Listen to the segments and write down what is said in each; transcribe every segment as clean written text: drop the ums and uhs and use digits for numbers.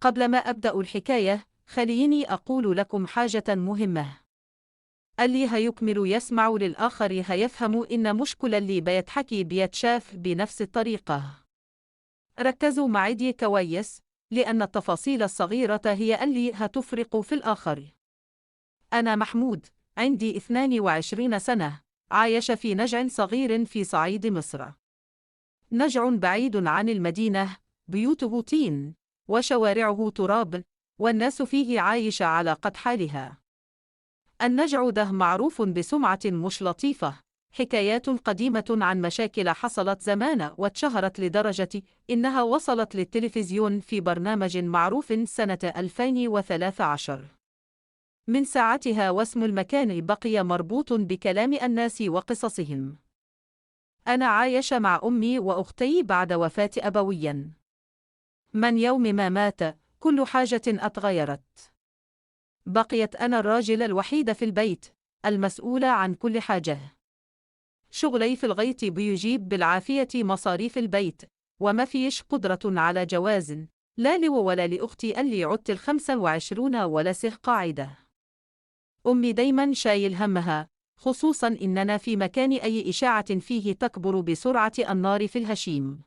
قبل ما أبدأ الحكاية، خليني أقول لكم حاجة مهمة. اللي هيكمل يسمع للآخر هيفهم إن مش كل اللي بيتحكي بيتشاف بنفس الطريقة. ركزوا معي كويس، لأن التفاصيل الصغيرة هي اللي هتفرق في الآخر. أنا محمود، عندي 22 سنة، عايش في نجع صغير في صعيد مصر. نجع بعيد عن المدينة، بيوته طين، وشوارعه تراب، والناس فيه عايشة على قد حالها. النجع ده معروف بسمعة مش لطيفة، حكايات قديمة عن مشاكل حصلت زمان واتشهرت لدرجة إنها وصلت للتلفزيون في برنامج معروف سنة 2013. من ساعتها واسم المكان بقي مربوط بكلام الناس وقصصهم. أنا عايش مع أمي وأختي بعد وفاة أبويا. من يوم ما مات كل حاجة اتغيرت. بقيت أنا الراجل الوحيد في البيت، المسؤول عن كل حاجة. شغلي في الغيط بيجيب بالعافية مصاريف البيت، وما فيش قدرة على جواز، لا لي ولا لأختي اللي عدت 25 ولا سه قاعدة. أمي دايما شايل همها، خصوصا إننا في مكان أي إشاعة فيه تكبر بسرعة النار في الهشيم.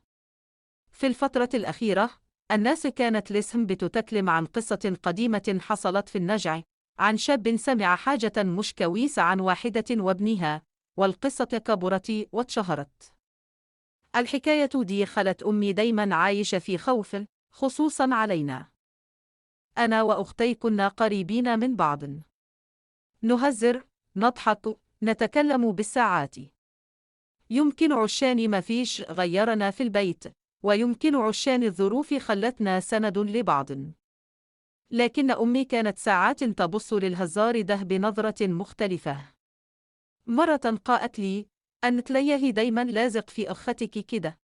في الفترة الأخيرة، الناس كانت لسهم بتتكلم عن قصة قديمة حصلت في النجع، عن شاب سمع حاجة مش كويسة عن واحدة وابنها، والقصة كبرت واتشهرت. الحكاية دي خلت أمي دايما عايشة في خوف، خصوصا علينا. أنا وأختي كنا قريبين من بعض. نهزر، نضحك، نتكلم بالساعات. يمكن عشان ما فيش غيرنا في البيت، ويمكن عشان الظروف خلتنا سند لبعض. لكن أمي كانت ساعات تبص للهزار ده بنظرة مختلفة. مرة قالت لي: أنت ليه دايما لازق في أختك كده؟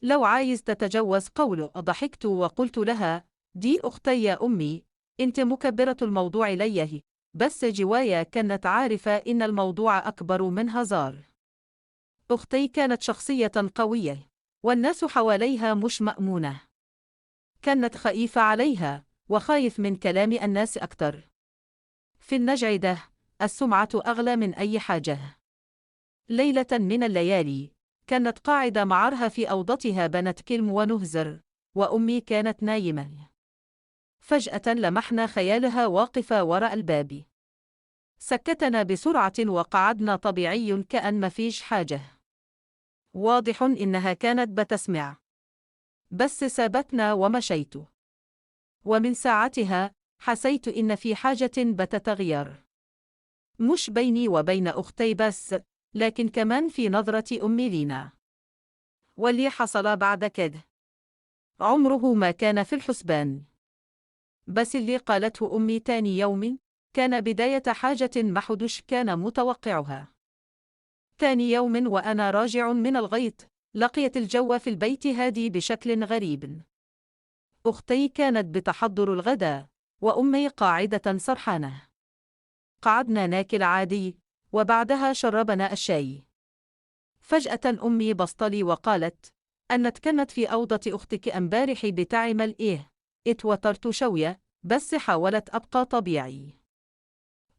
لو عايز تتجوز قول. ضحكت وقلت لها: دي أختي يا أمي، أنت مكبرة الموضوع ليه؟ بس جوايا كانت عارفة إن الموضوع أكبر من هزار. أختي كانت شخصية قوية، والناس حواليها مش مأمونة. كانت خايفة عليها، وخايف من كلام الناس أكتر. في النجع ده، السمعة أغلى من أي حاجة. ليلة من الليالي، كانت قاعدة معرها في أوضتها بنتكلم ونهزر، وأمي كانت نايمة. فجأة لمحنا خيالها واقفة وراء الباب. سكتنا بسرعة وقعدنا طبيعي كأن مفيش حاجة. واضح إنها كانت بتسمع. بس سابتنا ومشيت. ومن ساعتها حسيت إن في حاجة بتتغير. مش بيني وبين أختي بس، لكن كمان في نظرة أمي لينا. واللي حصل بعد كده عمره ما كان في الحسبان. بس اللي قالته أمي تاني يوم كان بداية حاجة محدش كان متوقعها. تاني يوم وأنا راجع من الغيط، لقيت الجو في البيت هادي بشكل غريب. أختي كانت بتحضر الغداء، وأمي قاعدة سرحانة. قعدنا ناكل عادي، وبعدها شربنا الشاي. فجأة أمي بصتلي وقالت: أنت كانت في أوضة أختك أمبارح بتعمل إيه؟ اتوترت شوية، بس حاولت أبقى طبيعي.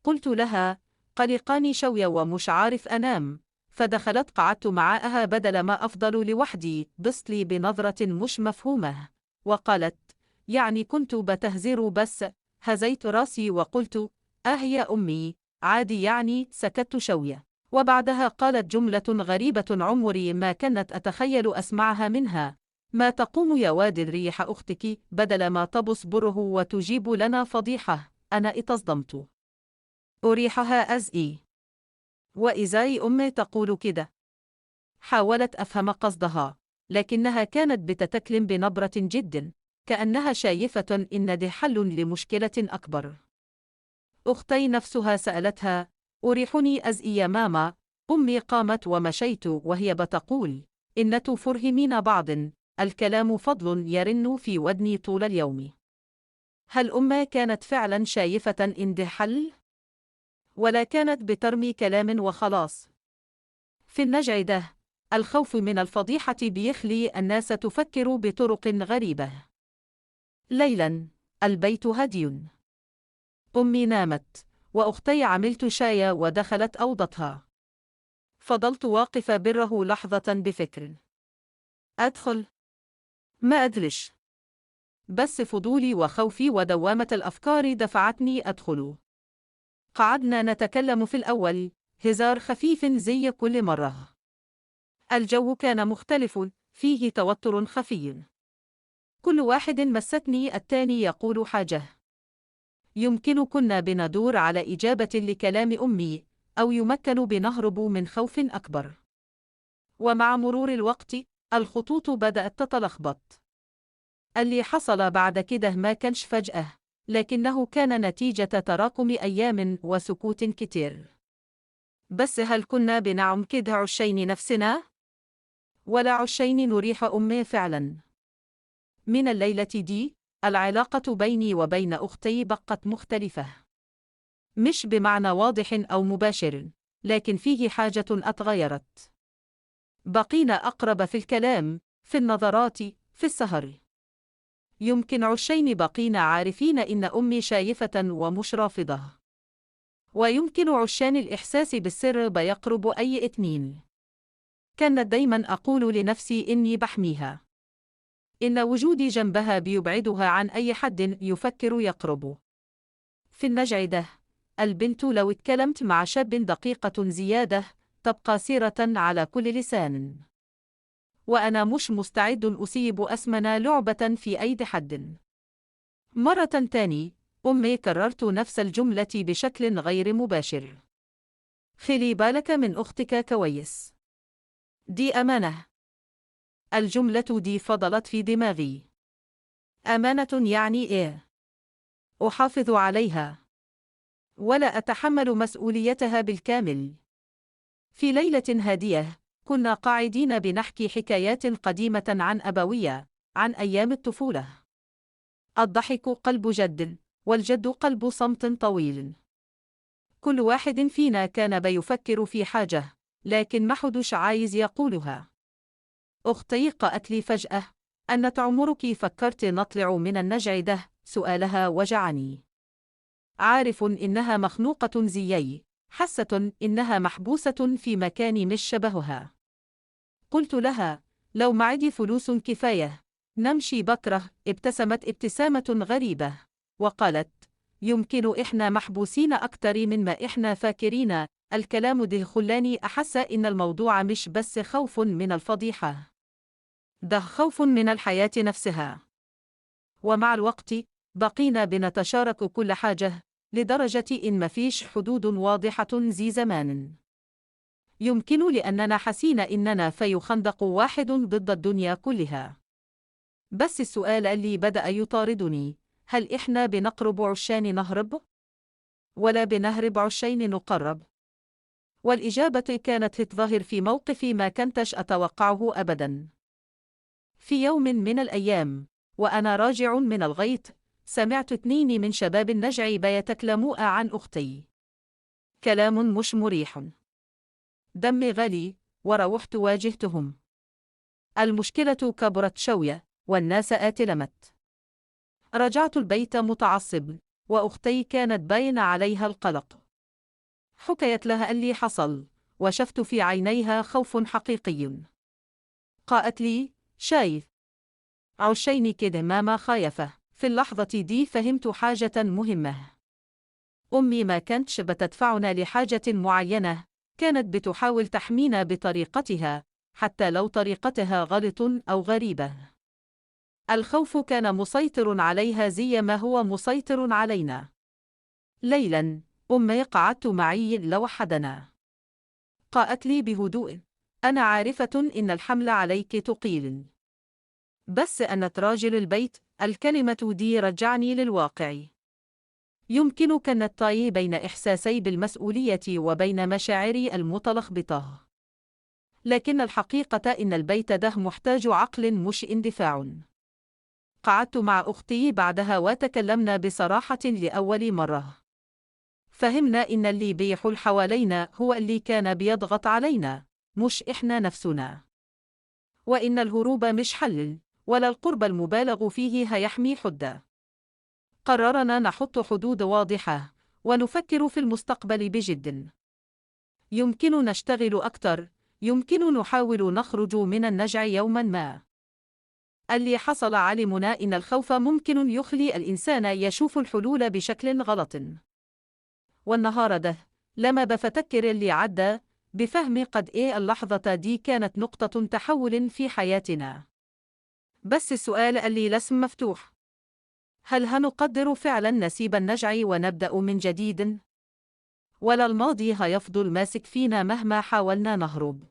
قلت لها: قلقاني شوية ومش عارف أنام، فدخلت قعدت معاها بدل ما أفضل لوحدي. بصتلي بنظرة مش مفهومة وقالت: يعني كنت بتهزر بس. هزيت راسي وقلت: آه يا أمي، عادي يعني. سكت شوية، وبعدها قالت جملة غريبة عمري ما كانت أتخيل أسمعها منها: ما تقوم يا واد ريح أختك بدل ما تبصبره وتجيب لنا فضيحة. أنا اتصدمت. أريحها أزئي؟ وإزاي أمي تقول كده؟ حاولت أفهم قصدها، لكنها كانت بتتكلم بنبرة جد، كأنها شايفة إن دي حل لمشكلة أكبر. أختي نفسها سألتها: أريحني أزئي يا ماما؟ أمي قامت ومشيت وهي بتقول: إن تفرهمين بعض. الكلام فضل يرن في ودني طول اليوم. هل أمي كانت فعلا شايفة إن ده حل؟ ولا كانت بترمي كلام وخلاص؟ في النجع ده، الخوف من الفضيحة بيخلي الناس تفكر بطرق غريبة. ليلا، البيت هادي. أمي نامت، وأختي عملت شاي ودخلت أوضتها. فضلت واقفة بره لحظة بفكر. أدخل؟ ما أدرش. بس فضولي وخوفي ودوامة الأفكار دفعتني أدخل. قعدنا نتكلم في الأول، هزار خفيف زي كل مرة. الجو كان مختلف، فيه توتر خفي. كل واحد مستني التاني يقول حاجة. يمكن كنا بندور على إجابة لكلام أمي، أو يمكن بنهرب من خوف أكبر. ومع مرور الوقت، الخطوط بدأت تتلخبط. اللي حصل بعد كده ما كانش فجأة، لكنه كان نتيجة تراكم أيام وسكوت كتير. بس هل كنا بنعم كده عشين نفسنا؟ ولا عشين نريح أمي فعلا؟ من الليلة دي، العلاقة بيني وبين أختي بقت مختلفة. مش بمعنى واضح أو مباشر، لكن فيه حاجة اتغيرت. بقينا أقرب في الكلام، في النظرات، في السهر. يمكن عشين بقينا عارفين إن أمي شايفة ومش رافضة. ويمكن عشان الإحساس بالسر بيقرب أي اتنين. كانت دايما أقول لنفسي إني بحميها. إن وجودي جنبها بيبعدها عن أي حد يفكر يقرب. في النجع ده، البنت لو اتكلمت مع شاب دقيقة زيادة تبقى سيرة على كل لسان. وأنا مش مستعد أسيب أسمنا لعبة في أيدي حد. مرة تاني، أمي كررت نفس الجملة بشكل غير مباشر. خلي بالك من أختك كويس. دي أمانة. الجملة دي فضلت في دماغي. أمانة يعني إيه؟ أحافظ عليها. ولا أتحمل مسؤوليتها بالكامل. في ليلة هادية، كنا قاعدين بنحكي حكايات قديمة عن أبوية، عن أيام الطفولة. الضحك قلب جد، والجد قلب صمت طويل. كل واحد فينا كان بيفكر في حاجة، لكن ما حدش عايز يقولها. أختي قالت لي فجأة، أنت عمرك فكرت نطلع من النجع ده؟ سؤالها وجعني. عارف إنها مخنوقة زيي، حاسة إنها محبوسة في مكان مش شبهها. قلت لها، لو معدي فلوس كفاية، نمشي بكرة. ابتسمت ابتسامة غريبة، وقالت، يمكن إحنا محبوسين أكتر من ما إحنا فاكرين. الكلام ده خلاني أحس إن الموضوع مش بس خوف من الفضيحة. ده خوف من الحياة نفسها. ومع الوقت، بقينا بنتشارك كل حاجة، لدرجة إن مفيش حدود واضحة زي زمان. يمكن لأننا حسينا إننا في خندق واحد ضد الدنيا كلها. بس السؤال اللي بدأ يطاردني، هل إحنا بنقرب عشان نهرب؟ ولا بنهرب عشان نقرب؟ والإجابة كانت تظهر في موقف ما كنتش أتوقعه أبداً. في يوم من الأيام، وأنا راجع من الغيط، سمعت اتنين من شباب النجع بيتكلموا عن أختي. كلام مش مريح. دمي غلي، وروحت واجهتهم. المشكلة كبرت شوية، والناس آتلمت. رجعت البيت متعصب، وأختي كانت باين عليها القلق. حكيت لها اللي حصل، وشفت في عينيها خوف حقيقي. قالت لي، شايف عشين كده ماما خايفة. في اللحظة دي فهمت حاجة مهمة. أمي ما كانتش بتدفعنا لحاجة معينة، كانت بتحاول تحمينا بطريقتها، حتى لو طريقتها غلط أو غريبة. الخوف كان مسيطر عليها زي ما هو مسيطر علينا. ليلاً، أمي قعدت معي لوحدنا. قالت لي بهدوء، أنا عارفة إن الحمل عليك ثقيل. بس أنا راجل البيت. الكلمة دي رجعني للواقع. يمكن كانت طاي بين إحساسي بالمسؤولية وبين مشاعري المتلخبطة. لكن الحقيقة إن البيت ده محتاج عقل مش اندفاع. قعدت مع أختي بعدها وتكلمنا بصراحة لأول مرة. فهمنا إن اللي بيحول حوالينا هو اللي كان بيضغط علينا، مش إحنا نفسنا. وإن الهروب مش حل، ولا القرب المبالغ فيه هيحمي حد. قررنا نحط حدود واضحة ونفكر في المستقبل بجد. يمكن نشتغل أكتر، يمكن نحاول نخرج من النجع يوما ما. اللي حصل علمنا إن الخوف ممكن يخلي الإنسان يشوف الحلول بشكل غلط. والنهاردة لما بفتكر اللي عدى بفهم قد إيه اللحظة دي كانت نقطة تحول في حياتنا. بس السؤال اللي لسه مفتوح، هل هنقدر فعلا نسيب النجع ونبدأ من جديد؟ ولا الماضي هيفضل ماسك فينا مهما حاولنا نهرب؟